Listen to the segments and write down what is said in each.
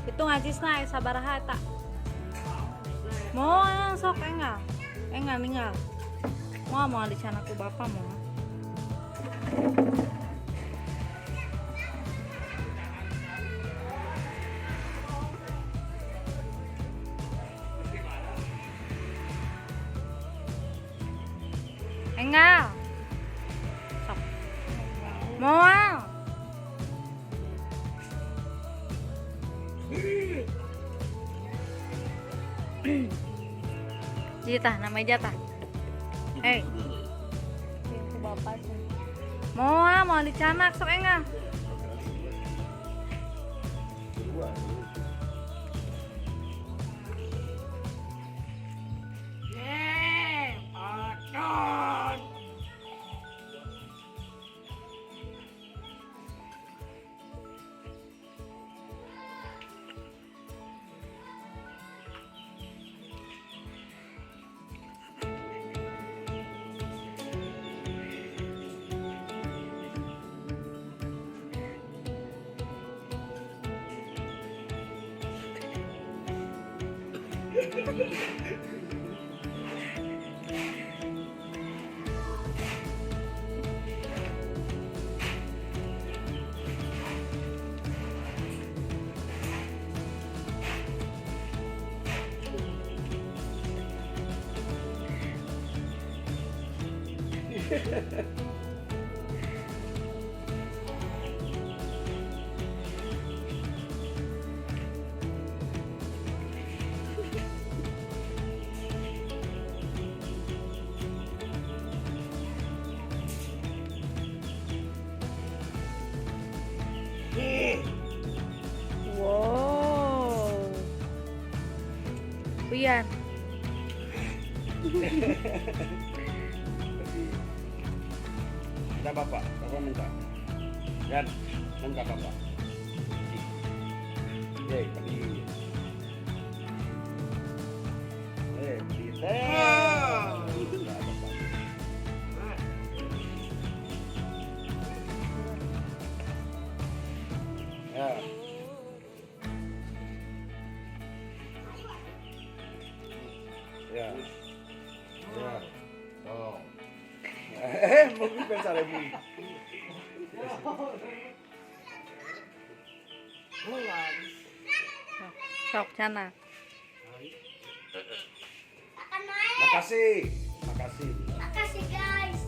Itu ngacisna sabaraha eta. Moal sok engal. Engal ninggal. Moal moal dicanak ku bapak moal. Engal. Sok. Moal. Jitah namanya jatah. Hei. Ku bapak Moal moal dicanak sok engal. Wow. Uyan. Minta bapak, bapak minta. Dan minta bapak. Hei, pergi. Eh, pergi. Minta bapak. Ya. Ya. Ya. Oh. Mungkin bisa lebih. Sok canak. Makasih. Makasih. Makasih guys.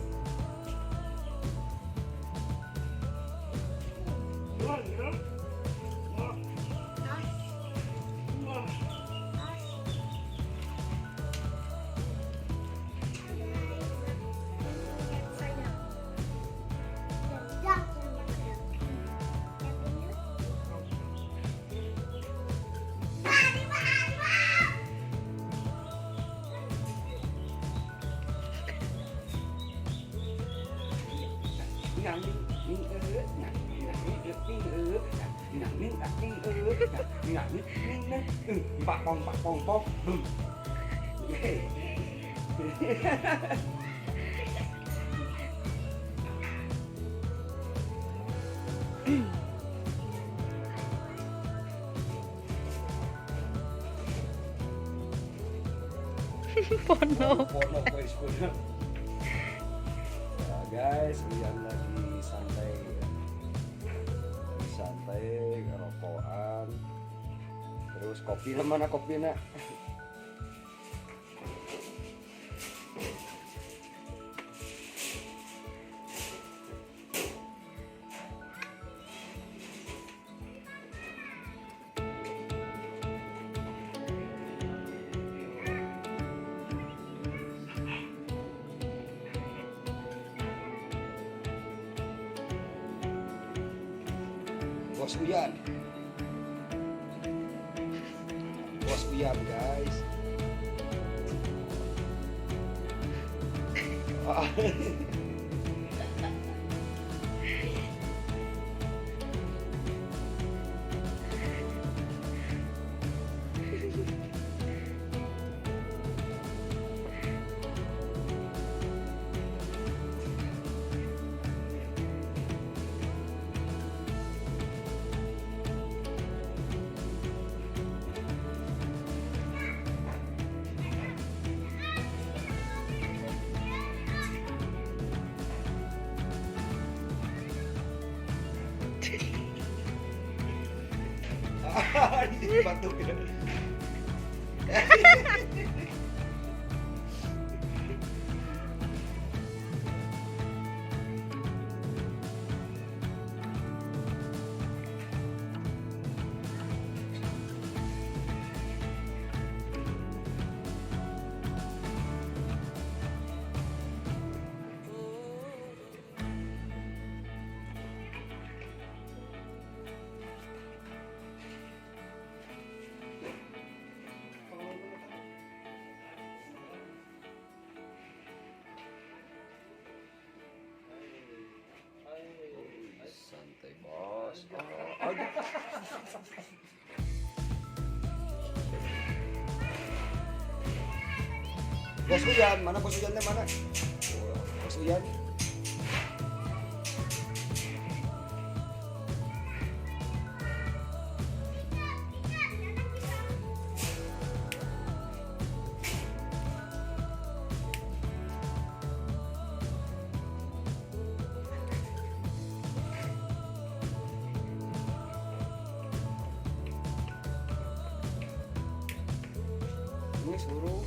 Pak pong pak pong pong bum. Pono. Pono guys, pono. Ya, guys, Uyan lagi santai ya. Lagi santai rokokan. Terus kopi lah, mana kopi nak? Bos Uyan. Bos Uyan, guys. Ah. Batuk ya. Santai bos. Oh, aduh. Bos Uyan, mana bos Uyannya mana? Oh, bos Uyan. Ini suruh.